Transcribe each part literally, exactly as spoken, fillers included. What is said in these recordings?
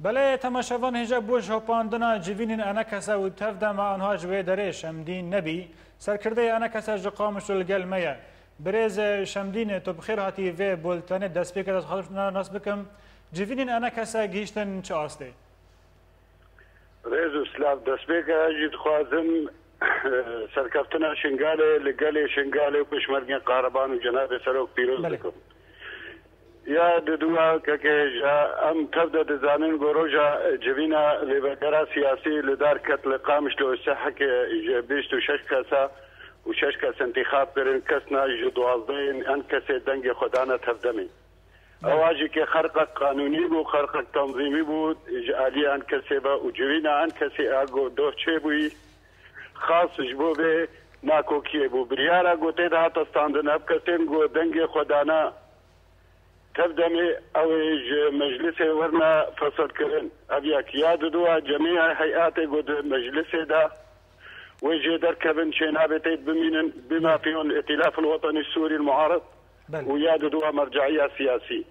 Belê, temaşevan, hêja bo şopandina civînên ENKS'ê û tevdema anha ji wê derê Şemdîn Nebî, serkirdeyê ENKS'ê ji Qamişlo li gel me ye. Birêz Şemdîn, tu bi xêr hatî vê bultenê. Destpêkê de dixwazim nas bikim, civînên ENKS'ê gihîştin çi astê? Rêz û silav, destpêkê ez jî dixwazim serkeftina Şingalê li gelê Şingalê û pêşmergên Qahreman û Cenabê Serok pîroz Belê. dikim. Ya diduwa kekê hêja, em tev de dizanin ku roja civîna lêvegera siyasî li dar ket li Qamişlo, sehekê ji bîst û şeş kesa û şeş kes intixab kirin, kesna ji duwazdehên ENKS'ê dengê xwe dane tevdemê. Ewa jî ke xerqek qanûnî bû, xerqek tanzîmî bû, ji aliyê ENKS'ê ve û civîna ENKS'ê a ku doh çêbûyî, xas ji bo vê nakokiyê bû. Biryara ku tê de hate standin, ev kesên ku dengê xwe dane tevdemê, ew ê ji meclisê werine fesilkirin. Ev yek. Ya diduwa, cemê heyetê ku di meclisê de wê jê derkevin, çênabê tê bimînin, bima fîhul Îtîlaf el Wetenî Sûrî el Muarid Belê. û ya diduwa merce'iya siyasî.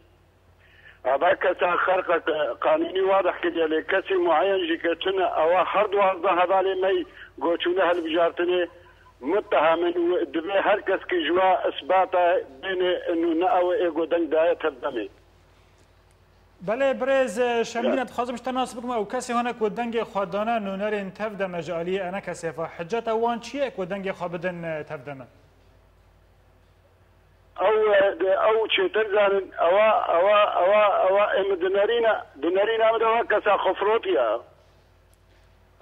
Ava kesa xerqek qanûnî wadih kiriye, lê kesî muayen jî ke tune, ewa her duwazdeh hevalê me yî goçûne hilbijartinê mutteham in û divê her kes ki ji wa isbata bêne û ne ew ê ku deng daye tevdemê. Belê, birêz Şemdîn, ez dixwazim ji te nas bikim, ew kesê hene ku dengê xwe dane nûnerên tevdeme ji aliyê ENKS'ê ve, hiceta wan çi ye ku dengê xwe bidin tevdeme? Ew, e, de, ew çêtir zanin, ewa, ewa, ewa, ewa, em dinerîne, dinerîne em de ewa kesa xwe firotiye.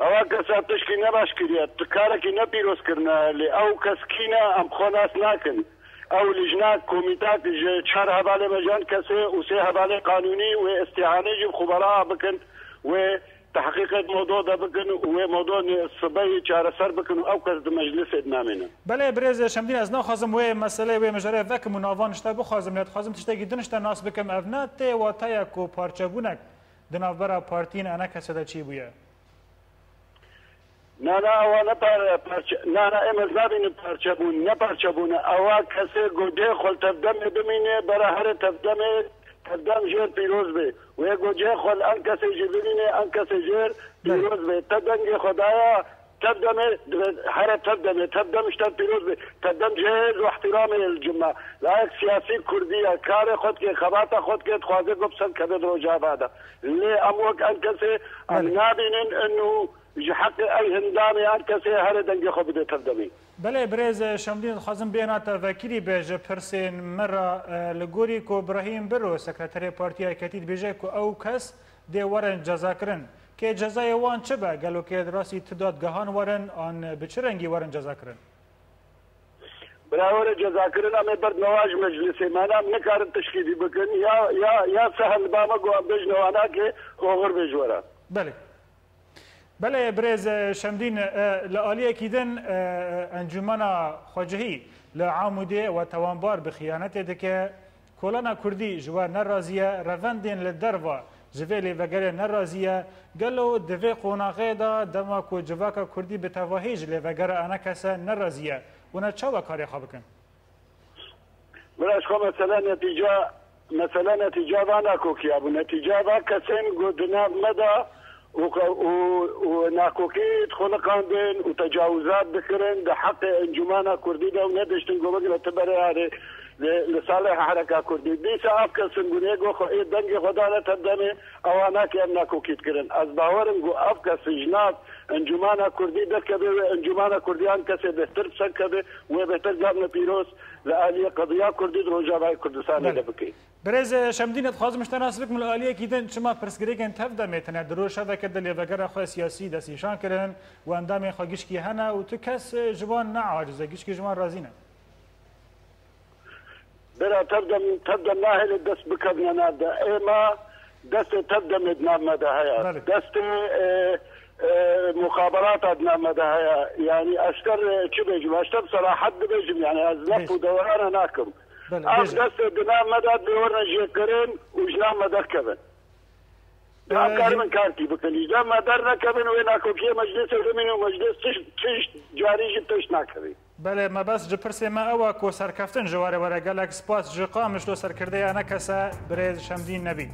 Ewa kesa tişkî ne baş kiriye, tu karekî ne pîroz kirine, lê ew kes kî ne, em xwe nas nakin. Ew lijna, komîtak ji çar hevalê me ji ENKS'ê û sê hevalê qanûnî wê îstîhanê jî bi xubera bikin, wê Tehqîqê di modo de bikin û wê modo ne sibeyê çareser bikin û ew kes di meclisê de namêne. Belê, birêz Şemdîn, ez naxwazim wê meseleyê, wê mijarê vekim û navan ji te bixwazim, lê dixwazim tiştekî din ji te nas bikim. Ev ne tê wateya ku parçebûnek di navbera partiyên ENKS'ê de çêbûye? Na, na, ewa ne par-, parçe, na, na, em ez nabînim parçebûn, ne parçebûne. Ewa kesê ku cihê xwe li tevdemê bimîne, bera here tevdemê, tevdem jêr pîroz bê. Wê ku cihê xwe li ENKS'ê jî bimîne, ENKS'ê jêr Belê. pîroz bê. Te dengê xwe daya tevdemê, divê here tevdemê, tevdem ji te pîroz bê. Tevdem cihê hêz û ihtiramê ye li cim me. Layek siyasî kurdî ye, karê xwe dike, xebata xwe dike, dixwaze ku bi ser keve di Rojava de. Lê em wek ENKS'ê, em Belê. nabînin inu ji heqê ew hindamê ENKS'ê here dengê xwe bide tevdemê. Belê, birêz Şemdîn, dixwazim bêhna te vekirî be ji pirsên me re, e, li gorî ku Birahîm Biro, sekreterê Partiya Yeketî, dibêje ku ew kes dê werin cezakirin. Kê cezayê wan çi be? Gelo kê di rastî tu dadgehan werin, an bi çi rengî werin cezakirin? Bira were cezakirin, em ê berdin ewa ji meclisê me, em nikarin tişkî dî bikin. Ya, ya, ya sehel ba me ku em bêjin ewa nake, oxir bê ji we re. Belê. Belê, birêz, e, Şemdîn, e, li aliyekî din, e, Encûmena Xwecihî li Amûdê we tewanbar bi xiyanetê dike. Kolana Kurdî ji we nerazî ye, revendên li derva ji vê lêvegerê nerazî ye. Gelo di vê qonaxê de dema ku civaka Kurdî bi tevahî ji lêvegera ENKS'ê nerazî ye, hûn ê çawa karê xwe bikin? Bira ji xwe mesele netîca, mesele netîca va nakokiya bû. Netîca va kesên ku di nav me de û, û, û nakokî dixuliqandin û tecawizat dikirin di heqê Encûmena Kurdî de û nediştin ku bigire ti berê harê li, li salê hereka Kurdî. Dîsa ev kesin bûn ê ku xwe, ê dengê xwe dane tevdemê, ewa nake em nakokî dikirin. Ez bawerim ku ev kes ji nav Encûmena Kurdî derkeve wê Encûmena Kurdî ENKS'ê bêhtir bi ser keve, wê bêhtir gavne pîroz li aliyê qediya Kurdî di Rojavayê Kurdistanê Belê. de bike. Birêz Şemdîn, dixwazim ji te nas bikim, li aliyekî din çima pirsgirêkên tevdemê tine di rojeveke de lêvegera xwe siyasî destnîşan kirin û endamên xwe gişkî hene û tu kes ji wan ne aciz e, gişkî ji wan razî ne? Bira tevdem, tevdem nahêle dest bikevne nav de. Êma destê tevdemê di nav me de heye. Belê. Destê, e, e, muxaberata di nav me de heye. Yanî ez ter, e, çi bêjim? Ez ter serahet dibêjim. Yanî ez lef Bêj. û dewerane nakim. Belê, Ev bêje. destê di nav me de dê werne jêkirin û ji nav me derkevin. Em Ee, karin kar kî bikin. Ji nav me dernekevin, wê nakokiyê meclisê bimînin û meclis tişt, tişt carî jî pêş nakevin. Belê, mebest ji pirsê me ew e ku serkeftin ji were were. Gelek spas ji Qamişlo, serkirdeyê ENKS'ê birêz Şemdîn Nebî.